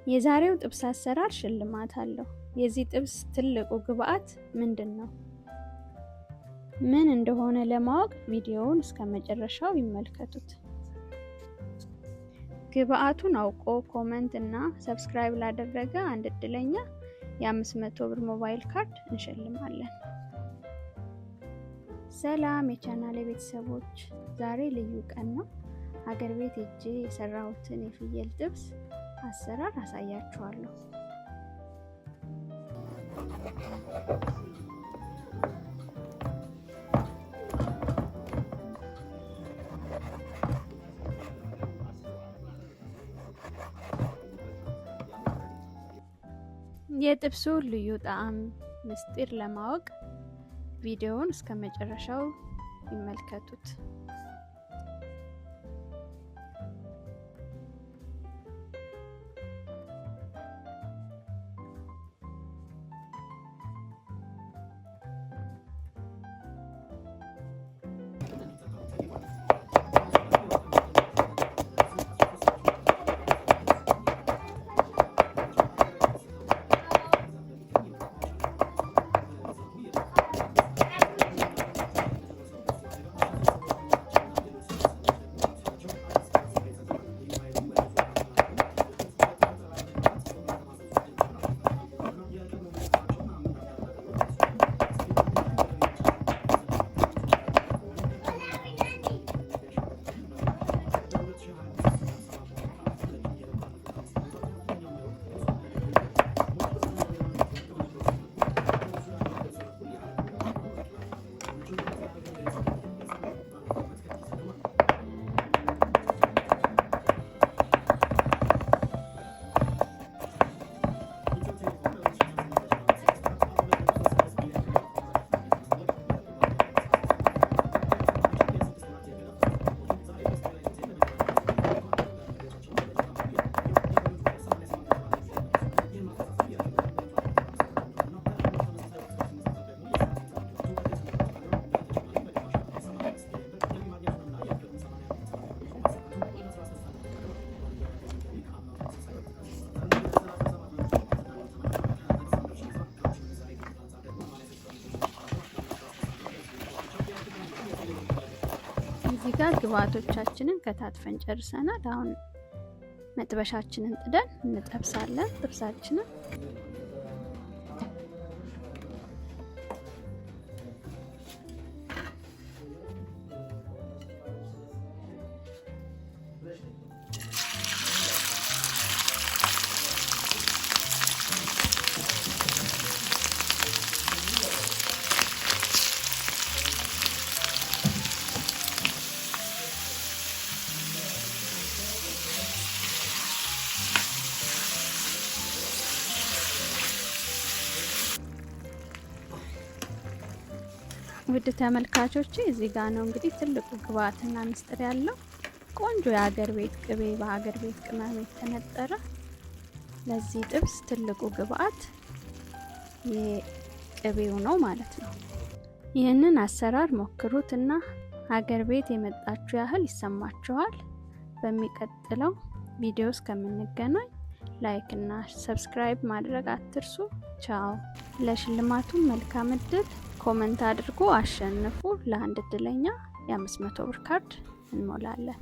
የዛሬው ጥብስ አሰራር ሽልማት አለው። የዚህ ጥብስ ትልቁ ግብአት ምንድን ነው? ምን እንደሆነ ለማወቅ ቪዲዮውን እስከ መጨረሻው ይመልከቱት። ግብአቱን አውቆ comment እና subscribe ላደረገ አንድ እድለኛ የ500 ብር ሞባይል ካርድ እንሸልማለን። ሰላም የቻናሌ ቤተሰቦች፣ ዛሬ ልዩ ቀን ነው። ሀገር ቤት ሄጄ የሰራሁትን የፍየል ጥብስ አሰራር አሳያችኋለሁ። የጥብሱ ልዩ ጣዕም ምስጢር ለማወቅ ቪዲዮውን እስከ መጨረሻው ይመልከቱት። እዚህ ጋር ግብአቶቻችንን ከታትፈን ጨርሰናል። አሁን መጥበሻችንን ጥደን እንጠብሳለን ጥብሳችንን። ውድ ተመልካቾች እዚህ ጋር ነው እንግዲህ ትልቁ ግብአትና ምስጢር ያለው ቆንጆ የሀገር ቤት ቅቤ በሀገር ቤት ቅመም የተነጠረ ለዚህ ጥብስ ትልቁ ግብአት የቅቤው ነው ማለት ነው። ይህንን አሰራር ሞክሩትና ሀገር ቤት የመጣችሁ ያህል ይሰማችኋል። በሚቀጥለው ቪዲዮ እስከምንገናኝ like እና subscribe ማድረግ አትርሱ። ቻው። ለሽልማቱ መልካም እድል። Comment አድርጎ አሸንፉ። ለአንድ እድለኛ የ500 ብር ካርድ እንሞላለን።